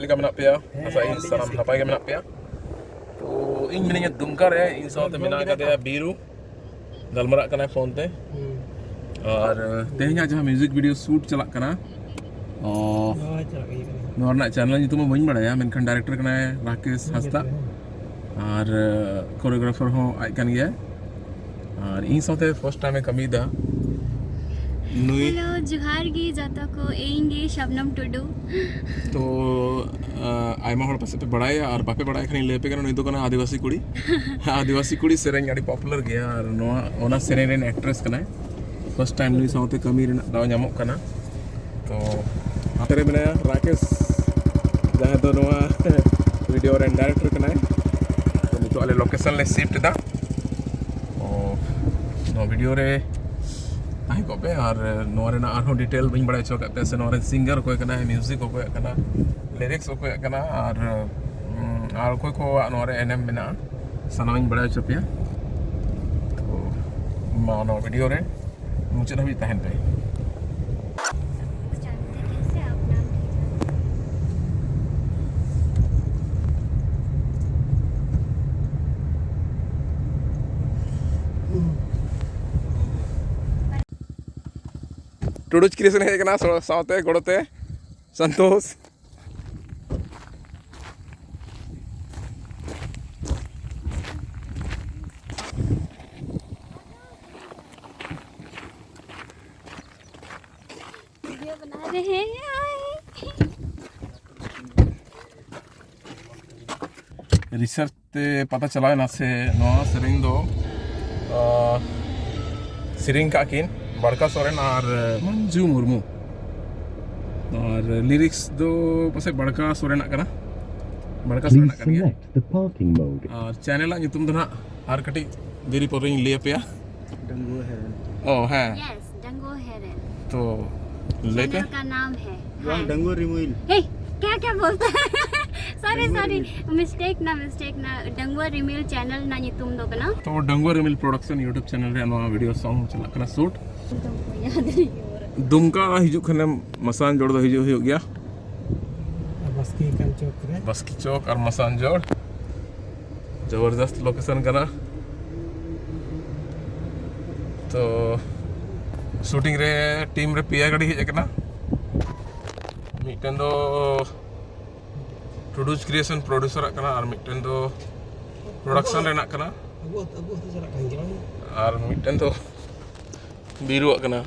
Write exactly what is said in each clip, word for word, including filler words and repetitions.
ᱜᱮ ᱢᱮᱱᱟᱜ ᱯᱮᱭᱟ? ᱟᱥᱟ ᱤᱧ ᱥᱟᱱᱟᱢ ᱱᱟᱯᱟᱭ ᱜᱮ ᱢᱮᱱᱟᱜ ᱯᱮᱭᱟ᱾ ᱛᱚ ᱤᱧ ᱢᱤᱱᱟᱹᱧᱟ ᱫᱩᱢᱠᱟ ᱨᱮ, ᱤᱧ ᱥᱟᱶᱛᱮ ᱢᱮᱱᱟᱜ ᱟᱠᱟᱫᱮᱭᱟ ᱵᱤᱨᱩ, ᱜᱟᱞᱢᱟᱨᱟᱜ ᱠᱟᱱᱟᱭ ᱯᱷᱳᱱ ᱛᱮ᱾ ᱟᱨ ᱛᱮᱦᱮᱧᱟᱜ ᱡᱟᱦᱟᱸ ᱢᱤᱣᱡᱤᱠ ᱵᱷᱤᱰᱤᱭᱳ ᱥᱩᱴ ᱪᱟᱞᱟᱜ ᱠᱟᱱᱟ, ᱚ, ᱱᱚᱣᱟ ᱨᱮᱱᱟᱜ ᱪᱮᱱᱮᱞ ᱧᱩᱛᱩᱢ ᱦᱚᱸ ᱵᱟᱹᱧ ᱵᱟᱲᱟᱭᱟ, ᱢᱮᱱᱠᱷᱟᱱ ᱰᱟᱭᱨᱮᱠᱴᱚᱨ ᱠᱟᱱᱟᱭ ᱨᱟᱠᱮᱥ ᱦᱟᱸᱥᱫᱟ᱾ ᱟᱨ ᱠᱳᱨᱤᱭᱳᱜᱨᱟᱯᱷᱟᱨ ᱦᱚᱸ ᱟᱡ ᱠᱟᱱ ᱜᱮᱭᱟᱭ᱾ ᱟᱨ ᱤᱧ ᱥᱟᱶᱛᱮ ᱯᱷᱟᱨᱥᱴ ᱴᱟᱭᱤᱢ ᱮ ᱠᱟᱹᱢᱤᱭᱮᱫᱟ ᱱᱩᱭ᱾ ᱦᱮᱞᱳ, ᱡᱚᱦᱟᱨ ᱜᱮ ᱡᱚᱛᱚ ᱠᱚ, ᱤᱧ ᱜᱮ ᱥᱚᱵᱱᱚᱢ ᱴᱩᱰᱩ᱾ ᱛᱚ ᱟᱭᱢᱟ ᱦᱚᱲ ᱯᱟᱥᱮᱡ ᱯᱮ ᱵᱟᱲᱟᱭᱟ, ᱟᱨ ᱵᱟᱯᱮ ᱵᱟᱲᱟᱭ ᱠᱷᱟᱱ ᱤᱧ ᱞᱟᱹᱭ ᱟᱯᱮ ᱠᱟᱱᱟ, ᱱᱩᱭ ᱫᱚ ᱠᱟᱱᱟ ᱟᱹᱫᱤᱵᱟᱹᱥᱤ ᱠᱩᱲᱤ᱾ ᱟᱹᱫᱤᱵᱟᱹᱥᱤ ᱠᱩᱲᱤ ᱥᱮᱨᱮᱧ ᱟᱹᱰᱤ ᱯᱚᱯᱩᱞᱟᱨ ᱜᱮᱭᱟ, ᱟᱨ ᱱᱚᱣᱟ, ᱚᱱᱟ ᱥᱮᱨᱮᱧ ᱨᱮᱱ ᱮᱠᱴᱨᱮᱥ ᱠᱟᱱᱟᱭ᱾ ᱯᱷᱟᱨᱥᱴ ᱴᱟᱭᱤᱢ ᱱᱩᱭ ᱥᱟᱶᱛᱮ ᱠᱟᱹᱢᱤ ᱨᱮᱱᱟᱜ ᱫᱟᱣ ᱧᱟᱢᱚᱜ ᱠᱟᱱᱟ᱾ ᱛᱚ ᱱᱚᱛᱮ ᱨᱮ ᱢᱮᱱᱟᱭᱟ ᱨᱟᱠᱮᱥ, ᱡᱟᱦᱟᱸᱭ ᱫᱚ ᱱᱚᱣᱟ ᱵᱷᱤᱰᱤᱭᱳ ᱨᱮᱱ ᱰᱟᱭᱨᱮᱠᱴᱚᱨ ᱠᱟᱱᱟᱭ᱾ ᱛᱚ ᱱᱤᱛᱚᱜ ᱟᱞᱮ ᱞᱳᱠᱮᱥᱚᱱ ᱞᱮ ᱥᱤᱯᱴ ᱮᱫᱟ᱾ ᱛᱚ ᱱᱚᱣᱟ ᱵᱷᱤᱰᱤᱭᱳ ᱨᱮ ᱛᱟᱦᱮᱸ ᱠᱚᱜ ᱯᱮ, ᱟᱨ ᱱᱚᱣᱟ ᱨᱮᱱᱟᱜ ᱟᱨᱦᱚᱸ ᱰᱤᱴᱮᱞ ᱵᱟᱹᱧ ᱵᱟᱲᱟᱭ ᱦᱚᱪᱚ ᱟᱠᱟᱫ ᱯᱮᱭᱟ, ᱥᱮ ᱱᱚᱣᱟ ᱨᱮᱱ ᱥᱤᱝᱜᱟᱨ ᱚᱠᱚᱭ ᱠᱟᱱᱟᱭ, ᱢᱤᱣᱡᱤᱠ ᱚᱠᱚᱭᱟᱜ ᱠᱟᱱᱟ, ᱞᱤᱨᱤᱠᱥ ᱚᱠᱚᱭᱟᱜ ᱠᱟᱱᱟ, ᱟᱨ ᱟᱨ ᱚᱠᱚᱭ ᱠᱚᱣᱟᱜ ᱱᱚᱣᱟ ᱨᱮ ᱮᱱᱮᱢ ᱢᱮᱱᱟᱜᱼᱟ, ᱥᱟᱱᱟᱢᱤᱧ ᱵᱟᱲᱟᱭ ᱦᱚᱪᱚ ᱯᱮᱭᱟ᱾ ᱛᱚ ᱢᱟ ᱱᱚᱣᱟ ᱵᱷᱤᱰᱤᱭᱳ ᱨᱮ ᱢᱩᱪᱟᱹᱫ ᱦᱟᱹᱵᱤᱡ ᱛᱟᱦᱮᱱ ᱯᱮ᱾ ᱴᱩᱰᱩᱡ ᱠᱨᱤᱭᱮᱥᱚᱱ ᱦᱮᱡ ᱟᱠᱟᱱᱟ ᱥᱟᱶᱛᱮ ᱜᱚᱲᱚ ᱛᱮ ᱥᱚᱱᱛᱳᱥ᱾ वीडियो बना रहे हैं। ᱨᱤᱥᱟᱨᱪ ᱛᱮ ᱯᱟᱛᱟ ᱪᱟᱞᱟᱣ ᱮᱱᱟ ᱥᱮ ᱱᱚᱣᱟ ᱥᱮᱨᱮᱧ ᱫᱚ, ᱥᱮᱨᱮᱧ ᱠᱟᱜ ᱠᱤᱱ ᱵᱟᱲᱠᱟ ᱥᱚᱨᱮᱱ ᱟᱨ ᱢᱟᱱᱡᱩ ᱢᱩᱨᱢᱩ᱾ ᱟᱨ ᱞᱤᱨᱤᱠᱥ ᱫᱚ ᱯᱟᱥᱮᱡ ᱵᱟᱲᱠᱟ ᱥᱚᱨᱮᱱᱟᱜ ᱠᱟᱱᱟ᱾ ᱵᱟᱲᱠᱟ ᱥᱚᱨᱮᱱᱟᱜ ᱠᱟᱱ ᱜᱮᱭᱟ᱾ ᱟᱨ ᱪᱮᱱᱮᱞᱟᱜ ᱧᱩᱛᱩᱢ ᱫᱚ ᱱᱟᱦᱟᱜ ᱟᱨ ᱠᱟᱹᱴᱤᱡ ᱫᱮᱨᱤ ᱯᱚᱨᱮᱧ ᱞᱟᱹᱭ ᱟᱯᱮᱭᱟ᱾ ᱰᱟᱺᱜᱩᱣᱟᱹ ᱦᱮᱨᱮᱞ᱾ ᱚ ᱦᱮᱸ᱾ Yes, ᱰᱟᱺᱜᱩᱣᱟᱹ ᱦᱮᱨᱮᱞ᱾ ᱛᱚ ᱞᱟᱹᱭ ᱯᱮ᱾ ᱪᱮᱱᱮᱞ ᱠᱟ ᱱᱟᱢ ᱦᱮ᱾ ᱵᱟᱝ, ᱰᱟᱺᱜᱩᱣᱟᱹ ᱨᱤᱢᱤᱞ᱾ ᱦᱮ, ᱠᱭᱟ ᱠᱭᱟ ᱵᱚᱞᱛᱟ ᱦᱮ? ᱥᱚᱨᱤ, ᱰᱟᱺᱜᱩᱣᱟᱹ ᱥᱚᱨᱤ, ᱨᱤᱢᱤᱞ᱾ ᱢᱤᱥᱴᱮᱠ ᱱᱟ, ᱢᱤᱥᱴᱮᱠ ᱱᱟ᱾ ᱰᱟᱺᱜᱩᱣᱟᱹ ᱨᱤᱢᱤᱞ ᱪᱮᱱᱮᱞ ᱨᱮᱱᱟᱜ ᱧᱩᱛᱩᱢ ᱫᱚ ᱠᱟᱱᱟ᱾ ᱛᱚ ᱰᱟᱺᱜᱩᱣᱟᱹ ᱨᱤᱢᱤᱞ ᱯᱨᱚᱰᱟᱠᱥᱚᱱ YouTube ᱪᱮᱱᱮᱞ ᱨᱮ ᱱᱚᱣᱟ ᱵᱷᱤᱰᱤᱭᱳ ᱥᱚᱝ ᱪᱟᱞᱟᱜ ᱠᱟᱱᱟ ᱥᱩᱴ᱾ ᱫᱩᱢᱠᱟ ᱦᱤᱡᱩᱜ ᱠᱷᱟᱱᱮᱢ ᱢᱟᱥᱟᱱᱡᱳᱲ ᱫᱚ ᱦᱤᱡᱩᱜ ᱦᱩᱭᱩᱜ ᱜᱮᱭᱟ᱾ ᱵᱟᱥᱠᱮ ᱠᱟᱱ ᱪᱚᱠ ᱨᱮ᱾ ᱵᱟᱥᱠᱮ ᱪᱚᱠ ᱟᱨ ᱢᱟᱥᱟᱱᱡᱳᱲ᱾ ᱡᱚᱵᱚᱨᱫᱚᱥᱛ ᱞᱳᱠᱮᱥᱚᱱ ᱠᱟᱱᱟ᱾ ᱛᱚ, ᱥᱩᱴᱤᱝ ᱨᱮ ᱴᱤᱢ ᱨᱮ ᱯᱮᱭᱟ ᱜᱟᱹᱰᱤ ᱦᱮᱡ ᱟᱠᱟᱱᱟ᱾ ᱢᱤᱫᱴᱮᱱ ᱫᱚ ᱴᱩᱰᱩᱡᱽ ᱠᱨᱤᱭᱮᱥᱚᱱ ᱯᱨᱚᱰᱩᱥᱟᱨᱟᱜ ᱠᱟᱱᱟ, ᱟᱨ ᱢᱤᱫᱴᱮᱱ ᱫᱚ ᱯᱨᱚᱰᱟᱠᱥᱚᱱ ᱨᱮᱱᱟᱜ ᱠᱟᱱᱟ᱾ ᱟᱵᱚ, ᱟᱵᱚ ᱟᱹᱛᱩ ᱪᱟᱞᱟᱜ ᱠᱟᱱ ᱜᱮᱭᱟ᱾ ᱟᱨ ᱢᱤᱫᱴᱮᱱ ᱫᱚ ᱵᱤᱨᱩᱣᱟᱜ ᱠᱟᱱᱟ᱾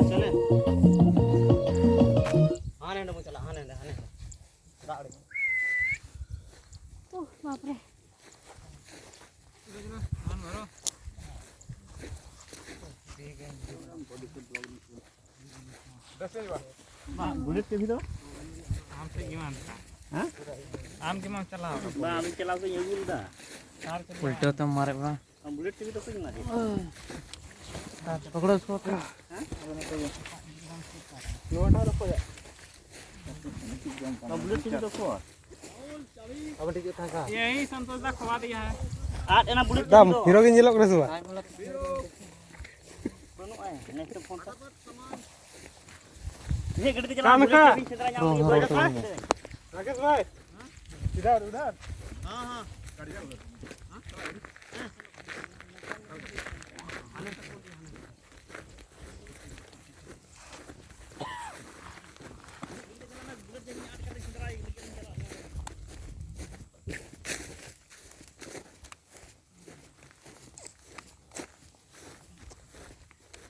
ᱪᱟᱞᱮ᱾ ᱦᱟᱱᱮ ᱦᱟᱸᱰᱮ ᱵᱚᱱ ᱪᱟᱞᱟᱜᱼᱟ, ᱦᱟᱱᱮ ᱦᱟᱸᱰᱮ, ᱦᱟᱱᱮ ᱦᱟᱸᱰᱮ᱾ ᱫᱟᱜ ᱟᱲᱮ᱾ ᱩᱦ, ᱵᱟᱯ ᱨᱮ᱾ ᱵᱟ, ᱵᱩᱞᱮᱴ ᱪᱟᱹᱵᱤ ᱫᱚ? ᱟᱢ ᱥᱮᱫ ᱜᱮ ᱢᱟ ᱚᱱᱠᱟ᱾ ᱦᱮᱸ? ᱟᱢ ᱜᱮ ᱢᱟᱢ ᱪᱟᱞᱟᱣ ᱠᱟᱱᱟ᱾ ᱵᱟ, ᱟᱢᱤᱧ ᱪᱟᱞᱟᱣ ᱠᱟᱛᱮᱧ ᱟᱹᱜᱩ ᱞᱮᱫᱟ᱾ ᱟᱨ ᱪᱮᱫ ᱩᱞᱴᱟᱹ ᱛᱮᱢ ᱢᱟᱨᱮᱜ ᱠᱟᱱᱟ᱾ ᱟᱢ ᱵᱩᱞᱮᱴ ᱪᱟᱹᱵᱤ ᱫᱚ ᱚᱠᱚᱭ ᱮᱢᱟ ᱫᱮᱭᱟ? ᱯᱚᱠᱲᱚ ᱤᱥᱠᱳ᱾ ᱦᱮᱸ? ᱱᱚᱣᱟᱴᱟᱜ ᱫᱚ ᱚᱠᱚᱭᱟᱜ? ᱟᱢ ᱵᱩᱞᱮᱴ ᱪᱟᱹᱵᱤ ᱫᱚ ᱚᱠᱚᱭ? ᱟᱵᱮᱱ ᱴᱷᱮᱱ ᱪᱮᱫ ᱛᱟᱦᱮᱸ ᱠᱟᱱᱟ? ᱭᱮᱦᱤ ᱥᱚᱱᱛᱳᱥ ᱫᱟ ᱠᱷᱚᱣᱟ ᱫᱤᱭᱟ ᱦᱟᱭ᱾ ᱟᱫ ᱮᱱᱟ ᱵᱩᱞᱮᱴ ᱫᱟᱢ, ᱪᱟᱹᱵᱤ ᱫᱚ᱾ ᱦᱤᱨᱳ ᱜᱮ ᱧᱮᱞᱚᱜ ᱠᱟᱱᱟ ᱥᱮ ᱵᱟᱝ? ᱵᱟᱹᱱᱩᱜᱼᱟ, next ᱯᱷᱳᱱ ᱛᱮ᱾ ᱤᱧᱟᱹᱜ ᱜᱟᱹᱰᱤ ᱛᱮ ᱪᱟᱞᱟᱣ ᱠᱟᱱ ᱵᱩᱞᱮᱴ ᱠᱟ? ᱪᱟᱹᱵᱤᱧ ᱥᱮᱸᱫᱽᱨᱟ ᱧᱟᱢ ᱦᱚᱸ, ᱞᱮᱜᱮ, ᱦᱚᱸ, ᱵᱟᱹᱧ ᱦᱚᱸ, ᱪᱟᱞᱟᱜᱼᱟ᱾ ᱦᱚᱸ᱾ ᱨᱟᱠᱮᱥ ᱵᱷᱟᱭ, ᱤᱫᱷᱟᱨ, ᱩᱫᱷᱟᱨ᱾ ᱦᱮᱸ, ᱦᱮᱸ᱾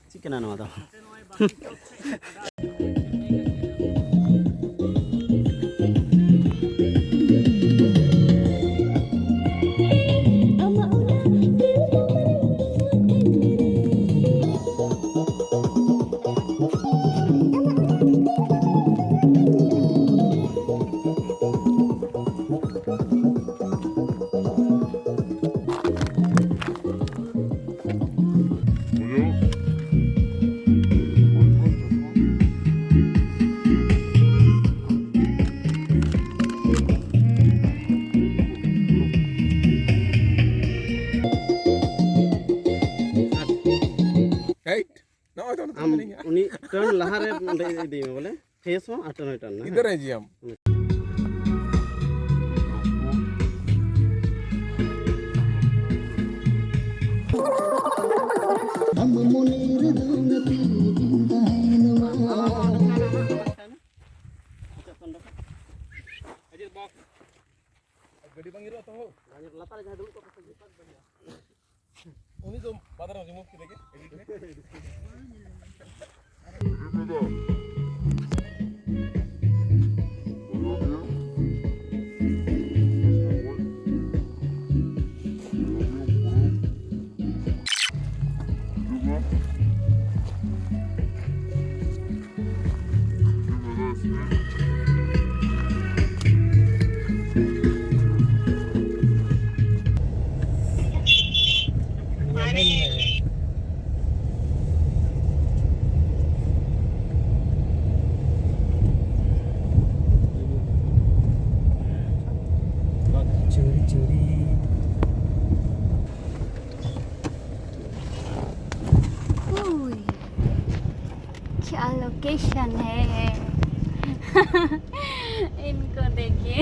ᱪᱮᱫ ᱠᱟᱱᱟ ᱱᱚᱣᱟ ᱫᱚ? ᱞᱟᱦᱟᱨᱮ ᱚᱸᱰᱮ ᱤᱫᱤ ᱢᱮ ᱵᱚᱞᱮ, ᱯᱷᱮᱥ ᱦᱚᱸ ᱟᱨ ᱴᱟᱨᱱ ᱦᱚᱸ ᱴᱟᱨᱱ ᱢᱮ᱾ ᱤᱫᱷᱟᱨ ᱦᱮᱸ ᱡᱤ ᱦᱟᱢ᱾ ᱜᱟᱹᱰᱤ ᱵᱟᱝ ᱧᱮᱞᱚᱜᱼᱟ ᱛᱚ᱾ ᱞᱟᱛᱟᱨ ᱨᱮ ᱡᱟᱦᱟᱸᱭ ᱫᱩᱲᱩᱵ ᱠᱚᱜ ᱠᱟᱱᱟ, ᱩᱱᱤ ᱫᱚ ᱵᱟᱫᱽᱨᱟᱢ ᱨᱤᱢᱩᱵᱷ ᱠᱮᱫᱮ ᱜᱮ, ᱮᱰᱤᱴ ᱨᱮ᱾ चोरी चोरी। क्या लोकेशन है। इनको देखिए।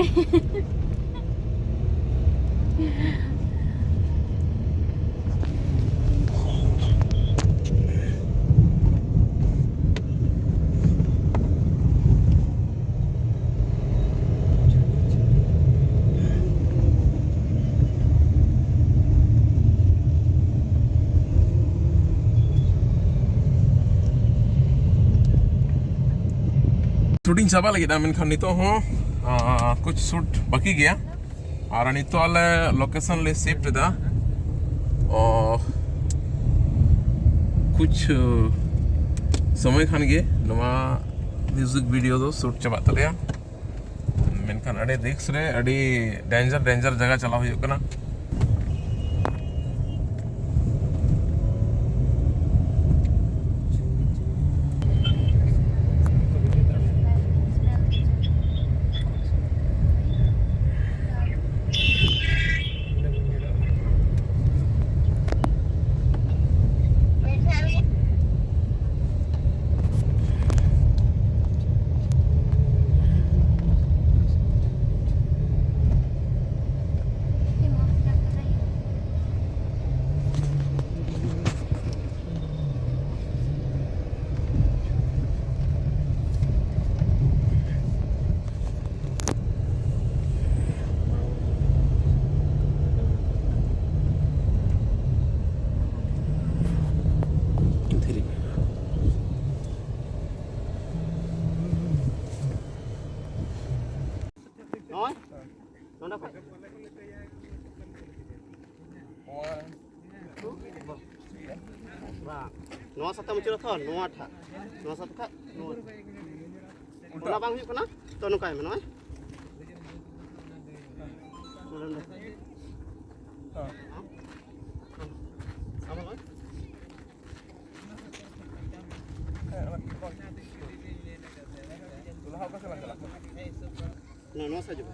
ᱥᱩᱴᱤᱝ ᱪᱟᱵᱟ ᱞᱟᱹᱜᱤᱫ ᱟ, ᱢᱮᱱᱠᱷᱟᱱ ᱱᱤᱛᱚᱜ ᱦᱚᱸ, ᱟ, ᱠᱩᱪ ᱥᱩᱴ ᱵᱟᱹᱠᱤ ᱜᱮᱭᱟ᱾ ᱟᱨ ᱱᱤᱛᱚᱜ ᱟᱞᱮ ᱞᱳᱠᱮᱥᱚᱱ ᱞᱮ ᱥᱤᱯᱷᱴ ᱮᱫᱟ᱾ ᱚ, ᱠᱩᱪ ᱥᱚᱢᱚᱭ ᱠᱷᱟᱱ ᱜᱮ ᱱᱚᱣᱟ ᱢᱤᱣᱡᱤᱠ ᱵᱷᱤᱰᱤᱭᱳ ᱫᱚ ᱥᱩᱴ ᱪᱟᱵᱟᱜ ᱛᱟᱞᱮᱭᱟ᱾ ᱢᱮᱱᱠᱷᱟᱱ ᱟᱹᱰᱤ ᱨᱤᱥᱠ ᱨᱮ, ᱟᱹᱰᱤ ᱰᱮᱧᱡᱟᱨ, ᱰᱮᱧᱡᱟᱨ ᱡᱟᱭᱜᱟ ᱪᱟᱞᱟᱣ ᱦᱩᱭᱩᱜ ᱠᱟᱱᱟ᱾ ᱚᱸᱰᱮ ᱠᱷᱚᱱ᱾ ᱵᱟᱝ, ᱱᱚᱣᱟ ᱥᱟᱛᱮ ᱢᱩᱪᱟᱹᱫ ᱛᱚ, ᱱᱚᱣᱟ ᱴᱷᱟ-, ᱱᱚᱣᱟ ᱥᱟᱛᱮ ᱠᱷᱟᱡ ᱱᱚᱣᱟ᱾ ᱚᱱᱟ ᱵᱟᱝ ᱦᱩᱭᱩᱜ ᱠᱟᱱᱟ ᱛᱚ, ᱱᱚᱝᱠᱟᱭ ᱢᱮ ᱱᱚᱜᱼᱚᱭ᱾ ᱱᱚᱰᱮ, ᱱᱚᱰᱮ᱾ ᱟᱢ ᱱᱚᱜᱼᱚᱭ᱾ ᱱᱚᱣᱟ, ᱱᱚᱣᱟ ᱥᱟᱡᱚᱜᱼᱟ᱾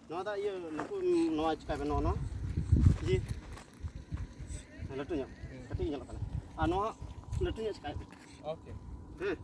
ᱱᱚᱣᱟ ᱫᱚ ᱤᱭᱟᱹ, ᱱᱩᱠᱩ, ᱱᱚᱣᱟ ᱪᱤᱠᱟᱹᱭ ᱵᱮᱱ, ᱱᱚᱣᱟ, ᱱᱚᱣᱟ᱾ ᱡᱤ᱾ ᱞᱟᱹᱴᱩ ᱧᱚᱜ, ᱠᱟᱹᱴᱤᱡ ᱧᱮᱞᱚᱜ ᱠᱟᱱᱟ᱾ ᱟᱨ ᱱᱚᱣᱟ ᱞᱟᱹᱴᱩ ᱧᱚᱜ ᱪᱤᱠᱟᱹᱭ ᱵᱮᱱ᱾ ᱳᱠᱮ᱾ ᱦᱮᱸ᱾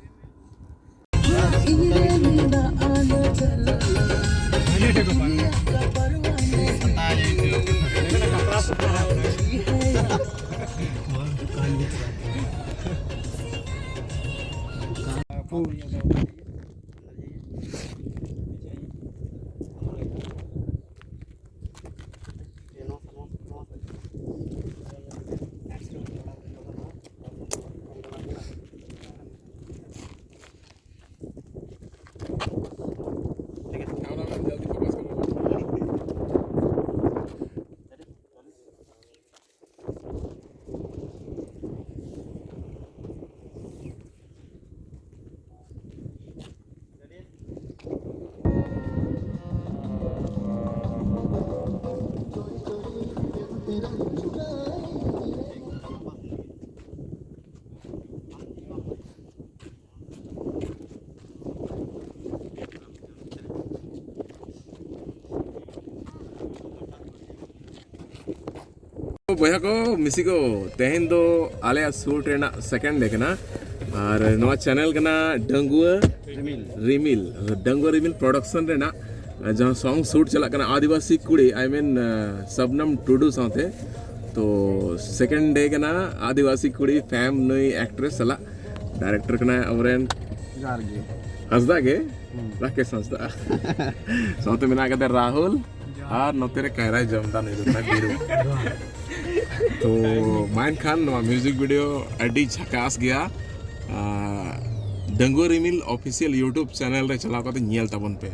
ᱵᱚᱭᱦᱟ ᱠᱚ, ᱢᱤᱥᱤ ᱠᱚ, ᱛᱮᱦᱮᱧ ᱫᱚ ᱟᱞᱮᱭᱟᱜ ᱥᱩᱴ ᱨᱮᱱᱟᱜ ᱥᱮᱠᱮᱱᱰ ᱰᱮ ᱠᱟᱱᱟ᱾ ᱟᱨ ᱱᱚᱣᱟ ᱪᱮᱱᱮᱞ ᱠᱟᱱᱟ ᱰᱟᱺᱜᱩᱣᱟᱹ ᱨᱤᱢᱤᱞ᱾ ᱰᱟᱺᱜᱩᱣᱟᱹ ᱨᱤᱢᱤᱞ ᱯᱨᱚᱰᱟᱠᱥᱚᱱ ᱨᱮᱱᱟᱜ ᱡᱟᱦᱟᱸ ᱥᱚᱝ ᱥᱩᱴ ᱪᱟᱞᱟᱜ ᱠᱟᱱᱟ, ᱟᱹᱫᱤᱵᱟᱹᱥᱤ ᱠᱩᱲᱤ, ᱟᱭ ᱢᱤᱱ, ᱥᱚᱵᱱᱚᱢ ᱴᱩᱰᱩ ᱥᱟᱶᱛᱮ᱾ ᱛᱚ, ᱥᱮᱠᱮᱱᱰ ᱰᱮ ᱠᱟᱱᱟ ᱟᱹᱫᱤᱵᱟᱹᱥᱤ ᱠᱩᱲᱤ ᱯᱷᱮᱢ ᱱᱩᱭ ᱮᱠᱴᱨᱮᱥ ᱥᱟᱞᱟᱜ᱾ ᱰᱟᱭᱨᱮᱠᱴᱚᱨ ᱠᱟᱱᱟᱭ ᱟᱵᱚᱨᱮᱱ ᱡᱚᱦᱟᱨ ᱜᱮ᱾ ᱦᱟᱸᱥᱫᱟ ᱜᱮ? ᱦᱩᱸ᱾ ᱨᱟᱠᱮᱥ ᱦᱟᱸᱥᱫᱟ᱾ ᱥᱟᱶᱛᱮ ᱢᱮᱱᱟᱜ ᱠᱟᱫᱮ ᱨᱟᱦᱩᱞ᱾ ᱡᱚᱦᱟᱨ᱾ ᱟᱨ ᱱᱚᱛᱮ ᱨᱮ ᱠᱟᱭᱨᱟᱭ ᱡᱚᱢ ᱫᱟ, ᱱᱩᱭ ᱫᱚ ᱠᱟᱱᱟᱭ ᱵᱤᱨᱩ᱾ ᱡᱚᱦᱟᱨ᱾ ᱛᱚ ᱢᱟ ᱮᱱᱠᱷᱟᱱ ᱱᱚᱣᱟ ᱢᱤᱭᱩᱡᱤᱠ ᱵᱷᱤᱰᱤᱭᱳ ᱟᱹᱰᱤ ᱡᱷᱟᱠᱟᱥ ᱜᱮᱭᱟ᱾ ᱟᱨ ᱰᱟᱺᱜᱩᱣᱟᱹ ᱨᱤᱢᱤᱞ ᱚᱯᱷᱤᱥᱤᱭᱟᱞ ᱭᱩᱴᱩᱵᱽ ᱪᱮᱱᱮᱞ ᱨᱮ ᱪᱟᱞᱟᱣ ᱠᱟᱛᱮ ᱧᱮᱞ ᱛᱟᱵᱚᱱ ᱯᱮ᱾